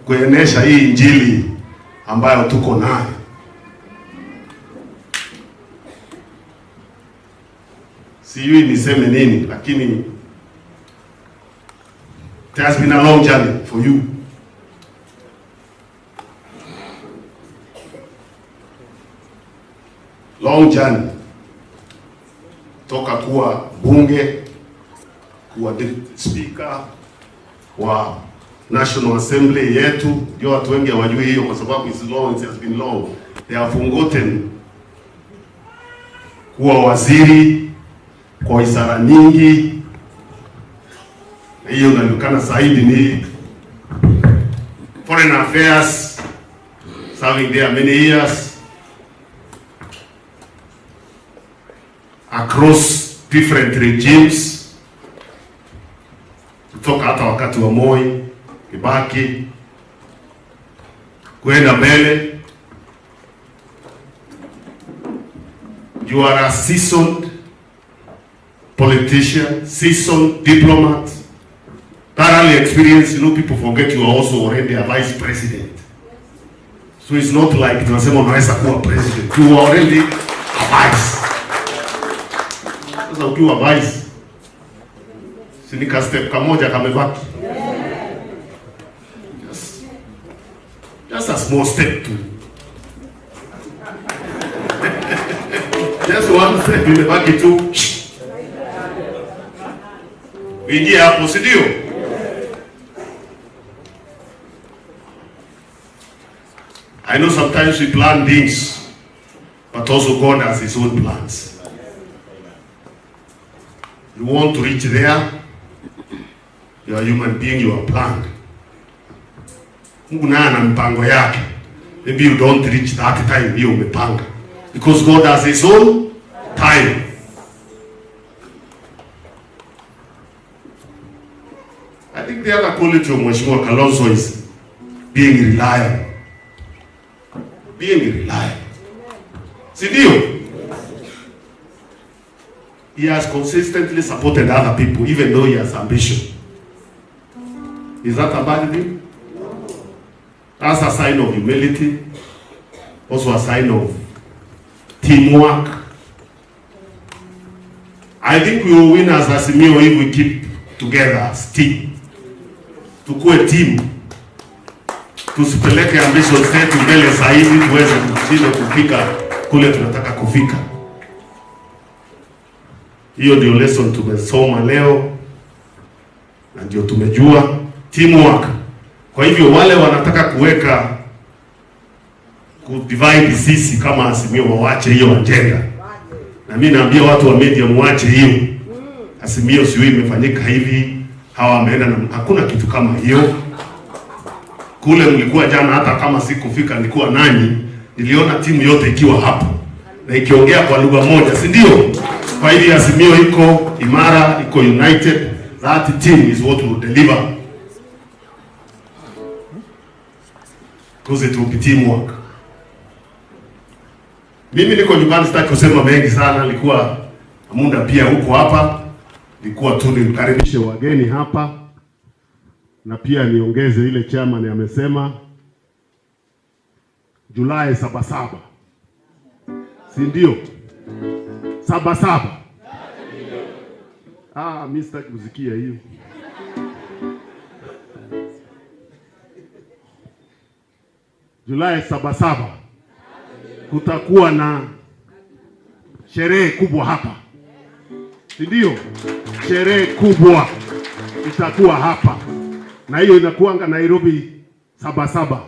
Kuenesha hii injili ambayo tuko nayo. Sijui niseme nini, lakini it has been a long journey for you. Long journey. Toka kuwa bunge, kuwa deputy speaker wa National Assembly yetu. Ndio watu wengi hawajui hiyo kwa sababu it's long, it has been long. They have forgotten. Kuwa waziri kwa wizara nyingi, na hiyo inajulikana zaidi ni Foreign Affairs, serving there many years across different regimes, kutoka hata wakati wa Moi, Kibaki kwenda mbele. You are a seasoned politician, seasoned diplomat, thoroughly experienced. You know, people forget you are also already a vice president. So it's not like tunasema unaweza kuwa president. You are already a vice. Sasa ukiwa vice, si ni ka step kamoja kamebaki. Just a small step to. Just one step imebaki tu. Ingia hapo, si ndio? I know sometimes we plan things, but also God has his own plans. You want to reach there, you are a human being, you are planned. Mungu naye ana mpango yake. Maybe you don't reach that time hiyo umepanga. Because God has his own time. I think the other quality of Mheshimiwa Kalonzo is being reliable. Being reliable. Si ndio? He has consistently supported other people even though he has ambition. Is that a bad thing? That's a sign of humility, also a sign of teamwork. I think we will win as Azimio if we keep together as team. Tukue team. Tusipeleke ambition zetu mbele zaidi tuweze kushindwa kufika kule tunataka kufika. Hiyo ndio lesson tumesoma leo na ndio tumejua teamwork. Kwa hivyo wale wanataka kuweka ku divide sisi kama Azimio wawache hiyo agenda. Na mimi naambia watu wa media muache hiyo. Azimio sio imefanyika hivi, hawa wameenda na hakuna kitu kama hiyo. Kule mlikuwa jana, hata kama sikufika nilikuwa nanyi, niliona timu yote ikiwa hapo na ikiongea kwa lugha moja, si ndio? Kwa hivyo Azimio iko imara, iko united. That team is what will deliver. Because it will be teamwork. Mimi niko nyumbani, sitaki kusema mengi sana. Nilikuwa muda pia huko hapa, nilikuwa tu nikaribishe wageni hapa na pia niongeze ile chairman amesema Julai 7, si ndio? 7. Mimi sitaki kusikia hiyo. Julai 7 kutakuwa na sherehe kubwa hapa, si ndio? Sherehe kubwa itakuwa hapa, na hiyo inakuanga Nairobi 7,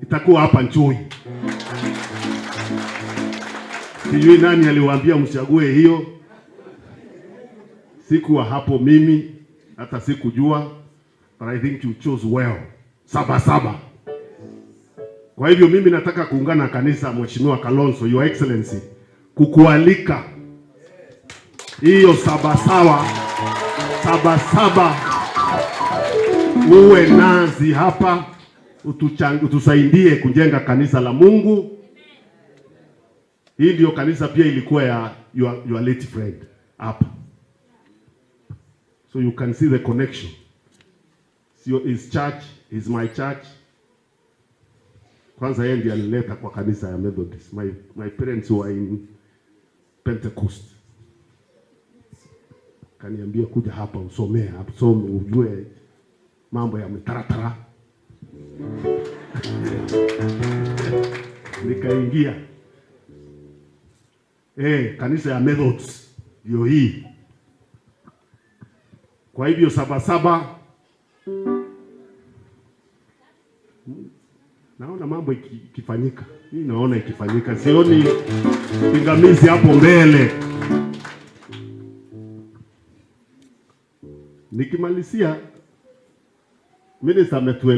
itakuwa hapa Nchui. Sijui nani aliwaambia mchague hiyo. Sikuwa hapo mimi, hata sikujua, but I think you chose well. 7. Kwa hivyo mimi nataka kuungana na kanisa, Mheshimiwa Kalonzo, Your Excellency, kukualika hiyo 7 uwe nazi hapa, utusaidie kujenga kanisa la Mungu. Hii ndio kanisa pia ilikuwa ya your late friend hapa. So you can see the connection. So his church is my church. Kwanza yeye ndiye alileta kwa kanisa ya Methodist. My parents were in Pentecost. Kaniambia, "Kuja hapa usomee, usome ujue mambo ya mtaratara." Nikaingia kanisa ya Methodist ndio hii. Kwa hivyo Sabasaba naona mambo ikifanyika, mimi naona ikifanyika, sioni pingamizi hapo mbele. Nikimalizia, minister ametueleza